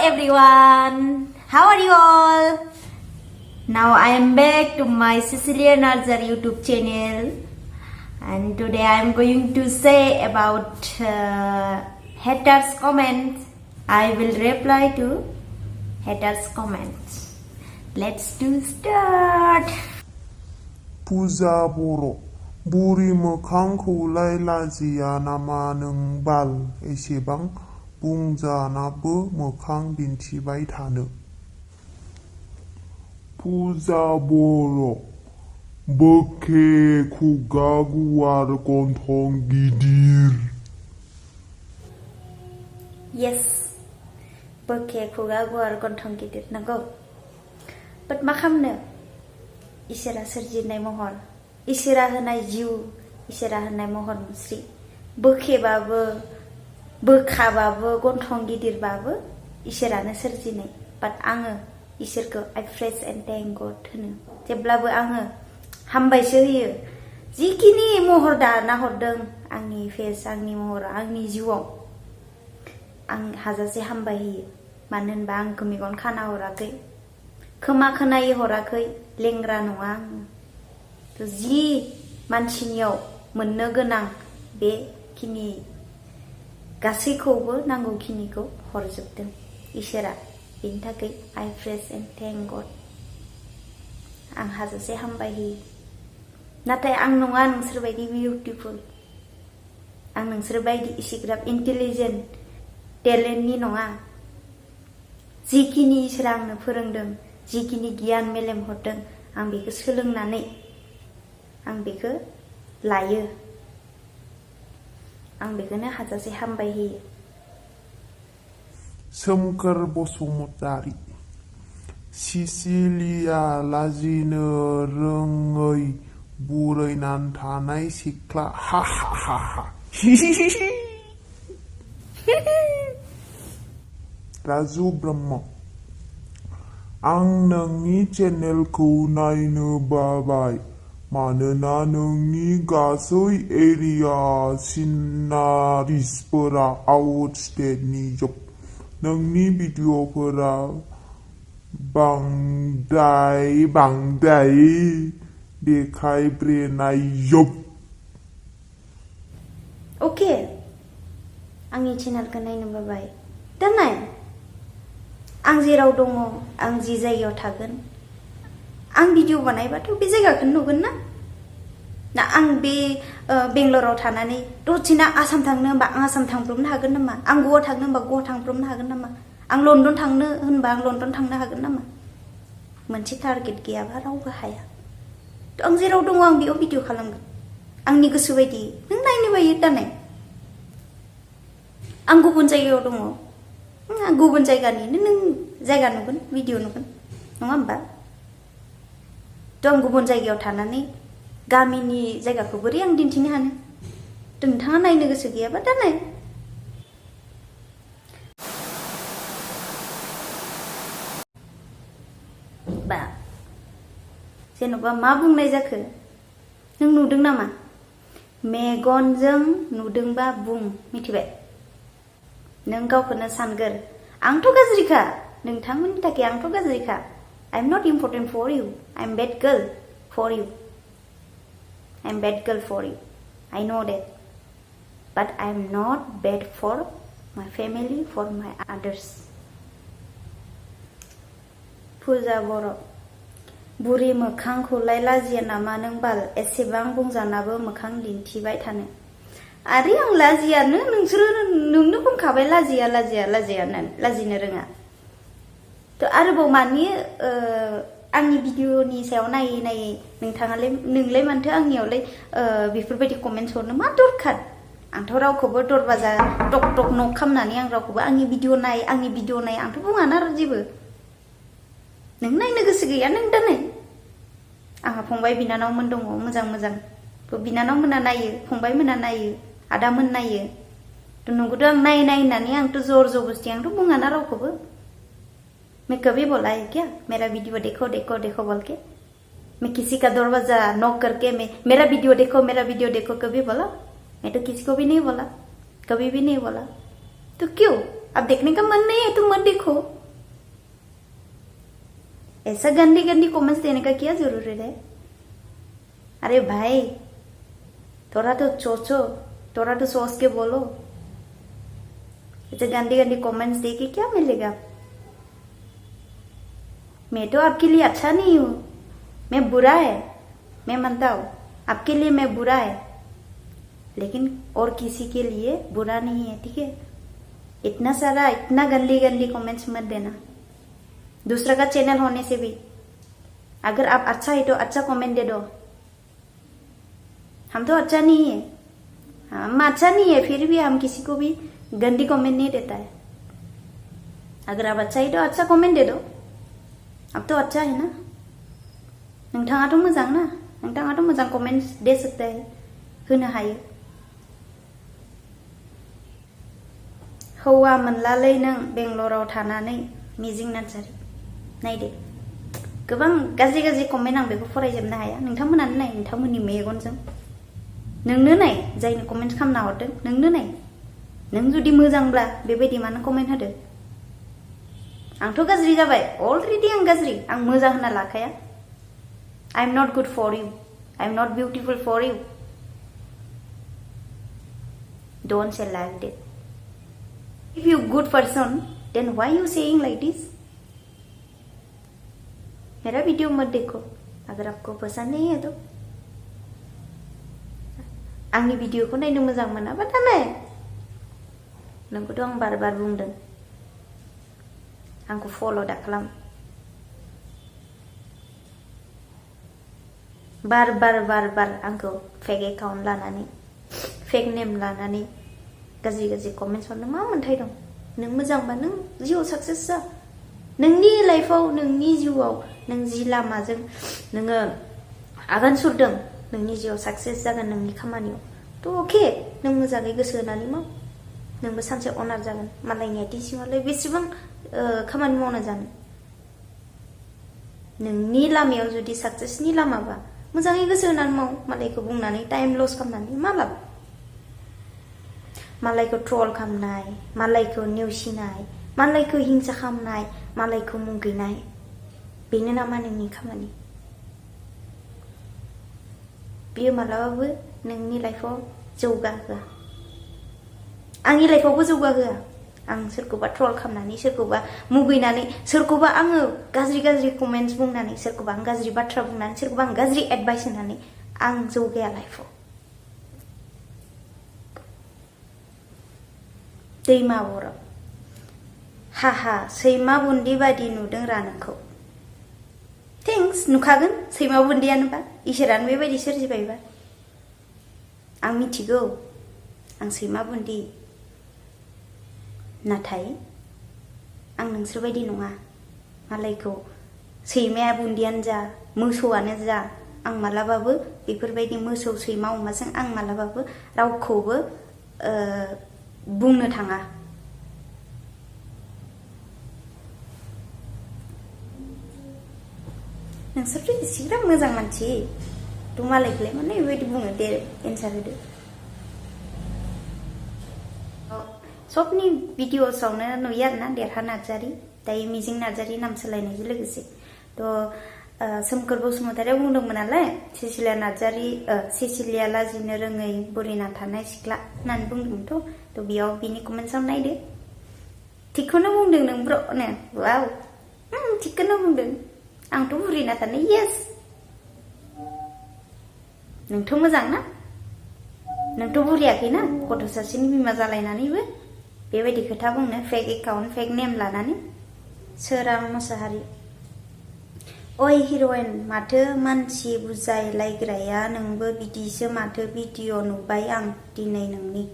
everyone, how are you all? Now I am back to my Sicilian Archer YouTube channel, and today I am going to say about haters comments. I will reply to haters comments. Let's do start. Puja Boro Buri mokhangखौ लायलाजिया नामा नों बाल एसेबां बुंजानाबो मोखां दिन्थिबाय थानो Puja Boro बोखे खुगा गुवार गन्थं गिदिर Yes, बोखे खुगा गुवार गन्थं गिदिर नंगौ but मा खालामनो इसोरा सोरजिनाय महर इसोरा होनाय जिउ इसोरा होनाय महर मुस्रि बोखेबाबो बोखाबाबो गन्थं गिदिरबाबो इसोरानो सोरजिनाय बाट आङो इसोरखौ I praise and thank God होनो जेब्लाबो आङो हामबायसो होयो जिखिनि महर दाना हरदों आंनि फेस आंनि महर आंनि जिउआव आं हाजासे हामबाय होयो मानो होनबा आंखौ मेगन खाना हराखै खोमा खोनायै हराखै लेंग्रा नङा आङो जि मानसिनियाव मोननो गोनां बेखिनि गासैखौबो नांगौखिनिखौ हरजोबदों इसोरा बेनि थाखाय I praise and thank God आं हाजासे हामबाय होयो नाथाय आं नङा नोंसोरबायदि बिउटिफुल आं नोंसोरबायदि इसिग्राब इन्टेलिजेन्ट टेलेन्टनि नङा जिखिनि इसोरा आंनो फोरोंदों जिखिनि गियान मेलेम हरदों आं बेखौ सोलोंनानै आं बेखौ लायो आं बेखौनो हाजासे हामबाय होयो सोमखोर बसुमतारी सिसिलिया लाजिनो रोङै बुरैनानै थानाय सिख्ला हा हा हा हा राजु ब्रह्म आं नोंनि चेनेलखौ नायनो बाबाय मानोना नोंनि गासै एरिया सिनारिसफोरा आउट स्टेटनि जोब नोंनि भिडिअफोरा बांद्राय देखायब्रेनाय जोब अके आंनि चेनेलखौ नायनो बाबाय दा नाय आं जेराव दङ आं जि जायगायाव थागोन आं भिडिअ बानायबाथ' बे जायगाखौनो नुगोन ना आं बे बेंगलराव थानानै दसेनो आसाम थांनो होनबा आं आसाम थांब्रबनो हागोन नामा आं गवा थांनो होनबा गवा थांब्रबनो हागोन नामा आं लन्डन थांनो होनबा आं लन्डन थांनो हागोन नामा मोनसे टारगेट गैयाबा रावबो हाया आं जेराव दङ आं बेयाव भिडिअ खालामगोन आंनि गोसो बायदि नों नायनो बायो दा नाय आं गुबुन जायगायाव दङ गुबुन जायगानिनो नों जायगा नुगोन भिडिअ नुगोन नङा होमबा आं गुबुन जायगायाव थानानै गामिनि जायगाखौ बोरै आं दिन्थिनो हानो नोंथाङा नायनो गोसो गैयाबा दा नाय बा जेन'बा मा बुंनाय जाखो नों नुदों नामा मेगनजों नुदोंबा बुं मिथिबाय नों गावखौनो सानगोर आंथ' गाज्रिखा नोंथांमोननि थाखाय आंथ' गाज्रिखा I'm not important for you. I'm bad girl for you. I'm bad girl for you. I know that. But I'm not bad for my family, for my others. Puja Boro बुरि मोखांखौलाय लाजिया नामा नों बाल एसेबां बुंजानाबो मोखां दिन्थिबाय थानो आरे आं लाजियानो नोंसोरो नोंनो बुंखाबाय लाजिया लाजिनो रोङा थ' आरोबाव मानि आंनि भिडिअनि सायाव नायै नोंलाय मानोथो आंनियावलाय बेफोरबायदि कमेन्टस हरनो मा दरखार आंथ' रावखौबो दरवाजा टक टक नक खालामनानै आं रावखौबो आंनि भिडिअ नाय आंथ' बुङाना आरो जेबो नों नायनो गोसो गैया नों दा नाय आंहा फंबाय बिनानावमोन दङ मोजां बिनानावमोना नायो फंबायमोना नायो आदामोन नायो थ' नंगौथ' आं नाय होननानै आंथ' जर जबस्ति आंथ' बुङाना रावखौबो मैं कभी बोला है क्या मेरा वीडियो देखो बोल के मैं किसी का दरवाजा नॉक करके मैं मेरा वीडियो देखो कभी बोला मैं तो किसी को भी नहीं बोला कभी भी नहीं बोला तो क्यों अब देखने का मन नहीं है तो मत देखो। ऐसा गंदी गंदी कमेंट्स देने का क्या जरूरत है? अरे भाई थोड़ा तो सोचो, थोड़ा तो सोच के बोलो। ऐसे गंदी गंदी कमेंट्स दे के क्या मिलेगा? मैं तो आपके लिए अच्छा नहीं हूं, मैं बुरा है, मैं मानता हूं आपके लिए मैं बुरा है, लेकिन और किसी के लिए बुरा नहीं है, ठीक है? इतना सारा इतना गंदी गंदी कमेंट्स मत देना। दूसरा का चैनल होने से भी अगर आप अच्छा है तो अच्छा कमेंट दे दो। हम तो अच्छा नहीं है, हम अच्छा नहीं है, फिर भी हम किसी को भी गंदी कमेंट नहीं देता है। अगर आप अच्छा है तो अच्छा कमेंट दे दो। अब तो अच्छा है ना, नोंथाङाथ' मोजां ना, नोंथाङाथ' मोजां कमेंट्स दे सकते है, होनो हायो। हौवा मोनलालै नों बेंगलराव थानानै मिजिं नार्जारी। नायदो गोबां गाज्रि गाज्रि कमेन्ट, आं बेखौ फरायजोबनो हाया। नोंथांमोनानो नाय, नोंथांमोननि मेगनजों नोंनो नाय, जायनो कमेन्ट खालामना हरदों नोंनो नाय। नों जुदि मोजांब्ला बेबायदि मानो कमेन्ट होदो? आंथ' गाज्रि जाबाय अलरेडि, आं गाज्रि, आं मोजां होनना लाखाया। I am not good for you, I am not beautiful for you. Don't say like that. If you good person, then why you saying like this? मेरा वीडियो मत देखो अगर आपको पसंद नहीं है तो। आंनि भिडियोखौ नायनो मोजां मोनाबा दानाय। नोंखौथ' आं बार बार बुंदों, आंखौ फल' दा खालाम। बार बार बार बार आंखौ फेक एकाउन्ट लानानै, फेक नेम लानानै गाज्रि गाज्रि कमेन्ट्स हरनो मा मोन्थाय दं? नों मोजांबा नों जिउआव साक्सेस जा। नोंनि लाइफआव, नोंनि जिउआव नों जि लामाजों नोङो आगान सुरदों, नोंनि जिउआव साक्सेस जागोन नोंनि खामानियाव। थ' अके, नों मोजाङै गोसो होनानै माव, नोंबो सानसे अनार जागोन। मालायनि आथिं सिङावलाय बेसेबां खामानि मावना जानो? नोंनि लामायाव जुदि साक्सेसनि लामाबा मोजाङै गोसो होनानै माव। मालायखौ बुंनानै टाइम लस खालामनानै मा लाब? मालायखौ ट्रल खालामनाय, मालायखौ नेवसिनाय, मालायखौ हिंसा खालामनाय, मालायखौ मुगैनाय, बेनो नामा नोंनि खामानि? बेयो मालाबाबो नोंनि लाइफआव जौगाहोआ, आंनि लाइफआवबो जौगाहोआ। आं सोरखौबा ट्रल खालामनानै, सोरखौबा मुगैनानै, सोरखौबा आङो गाज्रि गाज्रि कमेन्ट्स बुंनानै, सोरखौबा आं गाज्रि बाथ्रा बुंनानै, सोरखौबा आं गाज्रि एडभाइस होनानै आं जौगाया लाइफआव। दैमा बर' हाहा सैमा बुन्दि बायदि नुदों रा नोंखौ। थेंक्स, नुखागोन सैमा बुन्दियानोबा, इसोरानो बेबायदि सोरजिबायबा। आं मिथिगौ आं सैमा बुन्दि, नाथाय आं नोंसोरबायदि नङा। मालायखौ सैमाया बुन्दियानो जा, मोसौआनो जा, आं मालाबाबो बेफोरबायदि मोसौ, सैमा, अमाजों आं मालाबाबो रावखौबो बुंनो थाङा। नोंसोरथ' एसेग्राब मोजां मानसि, थ' मालायखौलाय मानो बेबायदि बुङो? दे एन्सार होदो। सबनि भिडिअसआवनो नुयो आरोना देरहा नार्जारी, दायो मिजिं नार्जारी नाम सोलायनायजों लोगोसे। थ' सोमखोर बसुमतारिया बुंदोंमोन नालाय, सेसिलिया नार्जारी, सेसिलिया लाजिनो रोङै बुरिना थानाय सिख्ला होननानै बुंदोंमोनथ'। थ' बेयाव बिनि कमेन्ट्सआव नायदो, थिगखौनो बुंदों नों ब्र'नो। वाव, थिगखौनो बुंदों। आंथ' बुरिना थानाय, येस। नोंथ' मोजां ना? नोंथ' बुरियाखैना गथ' सासेनि बिमा जालायनानैबो बेबायदि खोथा बुंनो, फेक एकाउन्ट, फेक नेम लानानै। सोरां मोसाहारि ओइ हिर'इन, माथो मानसि बुजायलायग्राया नोंबो बिदिसो माथो? भिडिअ नुबाय आं दिनै नोंनि।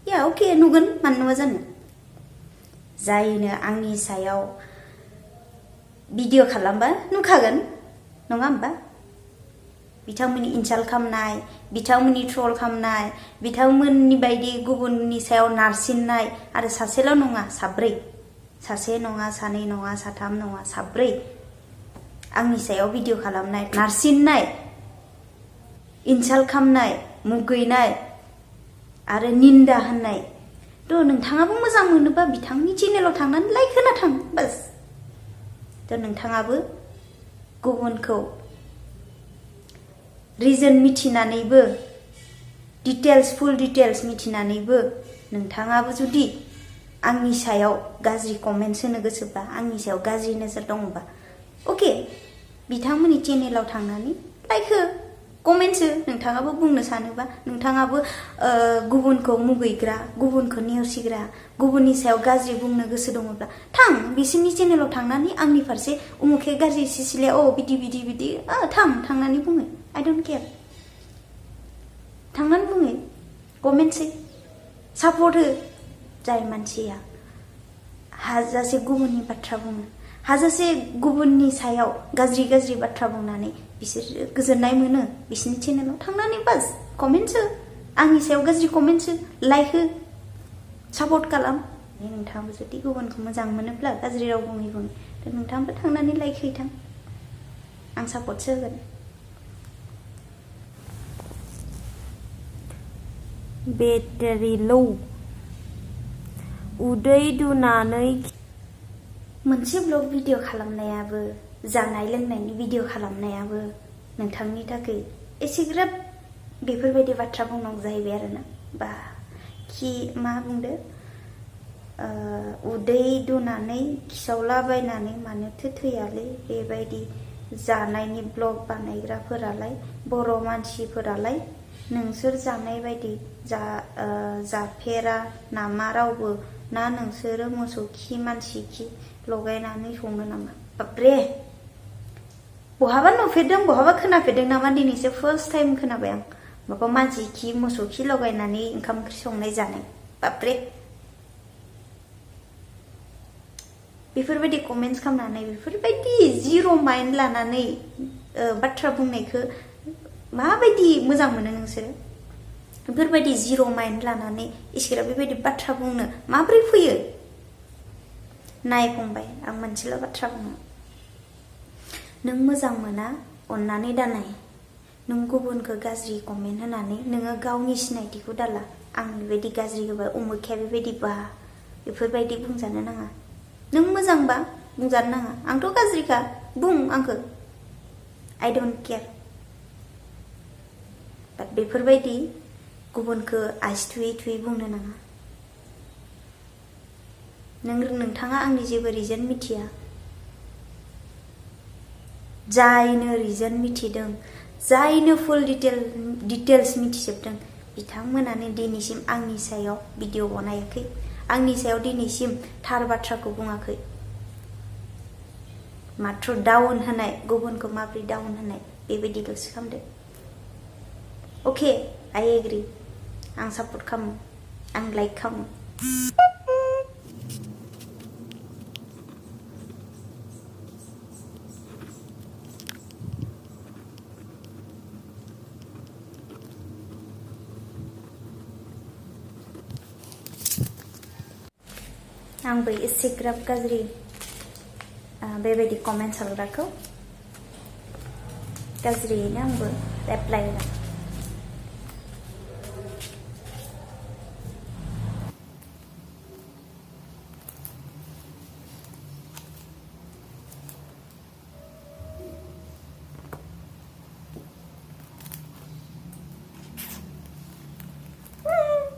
या अके, नुगोन, मानो नुवा जानो? जायनो आंनि सायाव भिडिअ खालामबा नुखागोन, नङा होमबा? बिथांमोननि इनसाल्ट खालामनाय, बिथांमोननि ट्रल खालामनाय, बिथांमोननि बायदि गुबुननि सायाव नारसिननाय, आरो सासेल' नङा साब्रै, सासे नङा, सानै नङा, साथाम नङा, साब्रै आंनि सायाव भिडिअ खालामनाय, नारसिननाय, इनसाल्ट खालामनाय, मुगैनाय आरो निन्दा होननाय, थ' नोंथाङाबो मोजां मोनोबा बिथांनि चेनेलाव थांनानै लाइक होना थां बास। थ' नोंथाङाबो गुबुनखौ रिजन मिथिनानैबो फुल डिटेल्स मिथिनानैबो नोंथाङाबो जुदि आंनि सायाव गाज्रि कमेन्ट्स होनो गोसोबा, आंनि सायाव गाज्रि नोजोर दङबा, अके बिथांमोननि चेनेलाव थांनानै लाइक हो, कमेन्ट्स हो। नोंथाङाबो बुंनो सानोबा, नोंथाङाबो गुबुनखौ मुगैग्रा, गुबुनखौ नेवसिग्रा, गुबुननि सायाव गाज्रि बुंनो गोसो दङब्ला थां बिसोरनि चेनेलाव थांनानै आंनि फारसे उमुखे गाज्रि सिसिले बिदि बिदि बिदि थांनानै बुङो। आइ डोन्ट केयार। थांनानै बुङो, कमेन्ट्स हो, सापर्ट हो। जाय मानसिया हाजासे गुबुननि बाथ्रा बुङो, हाजासे गुबुननि सायाव गाज्रि गाज्रि बाथ्रा बुंनानै बिसोर गोजोननाय मोनो, बिसोरनि चेनेलाव थांनानै बास कमेन्ट्स हो, आंनि सायाव गाज्रि कमेन्ट्स हो, लाइक हो, सापर्ट खालाम। नोंथाङाबो जुदि गुबुनखौ मोजां मोनोब्ला, गाज्रि राव बुङै थ' नोंथाङाबो थांनानै लाइक हैथां, आं सापर्टसो होगोन। बेटारि लो उदै दुनानै मोनसे ब्लग भिडिअ खालामनायाबो, जानाय लोंनायनि भिडिअ खालामनायाबो नोंथांनि थाखाय एसेग्राब बेफोरबायदि बाथ्रा बुंनांगौ जाहैबाय आरोना। बा मा बुंदो, उदै दुनानै खिसावलाबायनानै मानोथो थैयालै, बेबायदि जानायनि ब्लग बानायग्राफोरालाय, बर' मानसिफोरालाय नोंसोर जानाय बायदि जाफेरा नामा रावबो, ना नोंसोरो मोसौ खि मानसि खि लगायनानै सङो नामा? बाब्रे, बहाबा नुफेरदों बहाबा खोनाफेरदों नामा? दिनैसो फार्स्ट टाइम खोनाबाय आं माबा मानसि खि मोसौ खि लगायनानै ओंखाम ओंख्रि संनाय जानाय। बाब्रे, बेफोरबायदि कमेन्ट्स खालामनानै, बेफोरबायदि जिर' माइन्ड लानानै बाथ्रा बुंनायखौ माबायदि मोजां मोनो नोंसोरो? बेफोरबायदि जिर' माइन्ड लानानै इसोरा बेबायदि बाथ्रा बुंनो माब्रै फैयो? नाय फंबाय, आं मोनसेल' बाथ्रा बुङो, नों मोजां मोना अननानै दानाय। नों गुबुनखौ गाज्रि कमेन्ट होनानै नोङो गावनि सिनायथिखौ दाला। आं बेबायदि गाज्रि होबाय, उमुखिया बेबायदि बा, बेफोरबायदि बुंजानो नाङा। नों मोजांबा बुंजानो नाङा। आंथ' गाज्रिखा, बुं आंखौ, आइ डोन्ट केयार। बाट बेफोरबायदि गुबुनखौ आसि थुयै थुयै बुंनो नाङा। नोंथाङा आंनि जेबो रिजन मिथिया। जायनो रिजन मिथिदों, जायनो फुल डिटेल्स मिथिजोबदों, बिथांमोनानो दिनैसिम आंनि सायाव भिडिअ बनायाखै, आंनि सायाव दिनैसिम थार बाथ्राखौ बुङाखै। माथ्र डाउन होनाय, गुबुनखौ माब्रै डाउन होनाय, बेबायदिल'सो खालामदो। अके, आइ एग्रि, आं सापर्ट खालामो, आं लाइक खालामो। आंबो एसेग्राब गाज्रि बेबायदि कमेन्ट्स हरग्राखौ गाज्रियैनो आंबो रिप्लाइ होगोन।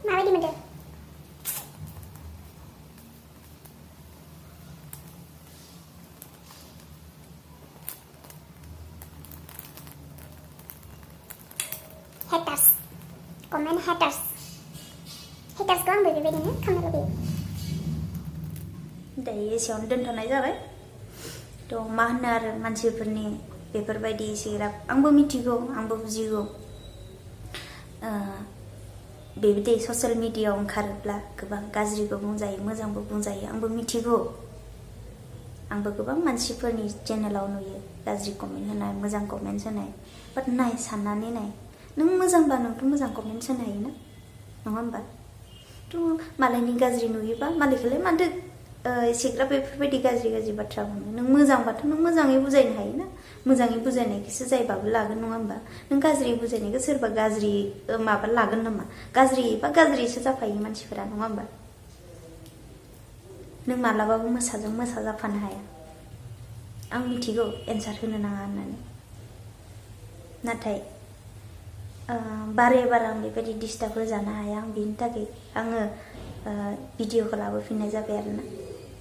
माबायदि मोनदों? haters, comment haters खौ आंबो बेबायदिनो खालामनो लुबैयो। दायो एसेयावनो दोनथ'नाय जाबाय। थ' मा होनो आरो मानसिफोरनि बेफोरबायदि एसेग्राब, आंबो मिथिगौ, आंबो बुजिगौ। बेबायदि ससियेल मिडियायाव ओंखारोब्ला गोबां गाज्रिबो बुंजायो, मोजांबो बुंजायो, आंबो मिथिगौ। आंबो गोबां मानसिफोरनि चेनेलाव नुयो गाज्रि कमेन्ट होनाय, मोजां कमेन्ट्स होनाय। बाट नाय, साननानै नाय, नों मोजांबा नोंथ' मोजां कमेन्ट्स होनो हायोना, नङा होमबा? थ' मालायनि गाज्रि नुयोबा मालायखौलाय माथो एसेग्राब बेफोरबायदि गाज्रि गाज्रि बाथ्रा बुङो? नों मोजांबाथ' नों मोजाङै बुजायनो हायोना। मोजाङै बुजायनायखौसो जायबाबो लागोन, नङा होमबा? नों गाज्रि बुजायनायखौ सोरबा गाज्रि माबा लागोन नामा? गाज्रि बा गाज्रिसो जाफायो मानसिफोरा, नङा होमबा? नों मालाबाबो मोसाजों मोसा जाफानो हाया आं मिथिगौ एन्सार होनो नाङा होननानै नाथाय बारे बार आं बेबायदि डिस्टार्ब होजानो हाया आं बिनि थाखाय आङो भिडिअखौ लाबोफिननाय जाबाय आरोना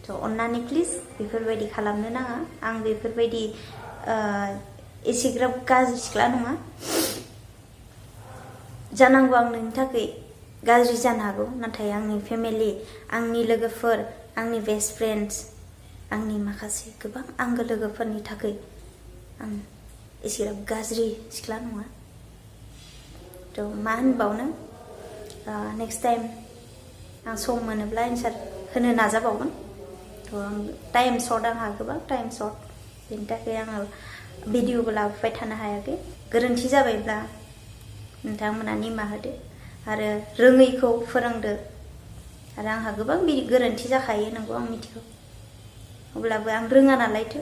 थ' अन्नानै प्लिज बेफोरबायदि खालामनो नाङा आं बेफोरबायदि एसेग्राब गाज्रि सिख्ला नङा जानांगौ आं नोंनि थाखाय गाज्रि जानो हागौ नाथाय आंनि फेमिलि आंनि लोगोफोर आंनि बेस्ट फ्रेन्ड्स आंनि माखासे गोबां आंगो लोगोफोरनि थाखाय आं एसेग्राब गाज्रि सिख्ला नङा थ' मा होनबावनो नेक्स्ट टाइम आं सम मोनोब्ला एन्सार होनो नाजाबावगोन थ' आं टाइम सर्ट आंहा गोबां टाइम सर्ट बेनि थाखाय आङो भिडिअबो लाबोबाय थानो हायाखै गोरोन्थि जाबायब्ला नोंथांमोना निमाहा होदो आरो रोङैखौ फोरोंदो आरो आंहा गोबां बिदि गोरोन्थि जाखायो नंगौ आं मिथिगौ अब्लाबो आं रोङा नालायथो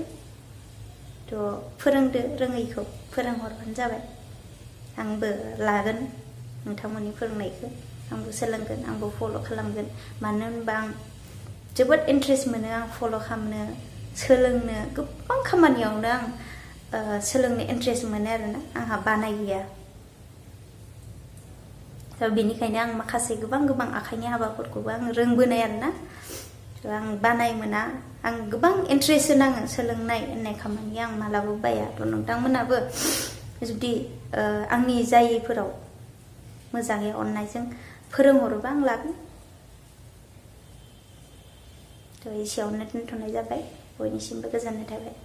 थ' फोरोंदो रोङैखौ फोरोंहरबानो जाबाय आंबो लागोन नोंथांमोननि फोरोंनायखौ आंबो सोलोंगोन आंबो फल' खालामगोन मानो होनबा आं जोबोद इन्ट्रेस्ट मोनो आं फल' खालामनो सोलोंनो गोबां खामानियावनो आं सोलोंनो इन्ट्रेस्ट मोनो आरोना आंहा बानाय गैया थ' बेनिखायनो आं माखासे गोबां आखाइनि हाबाफोरखौबो आं रोंबोनाय आरोना थ' आं बानाय मोना आं गोबां इन्ट्रेस्ट होनाङो सोलोंनाय होननाय खामानि आं मालाबा बाया थ' नोंथांमोनाबो जुदि आंनि जायैफोराव मोजाङै अननायजों फोरोंहरोबा आं लागोन थ' एसेयावनो दोनथ'नाय जाबाय बयनिसिमबो गोजोननाय थाबाय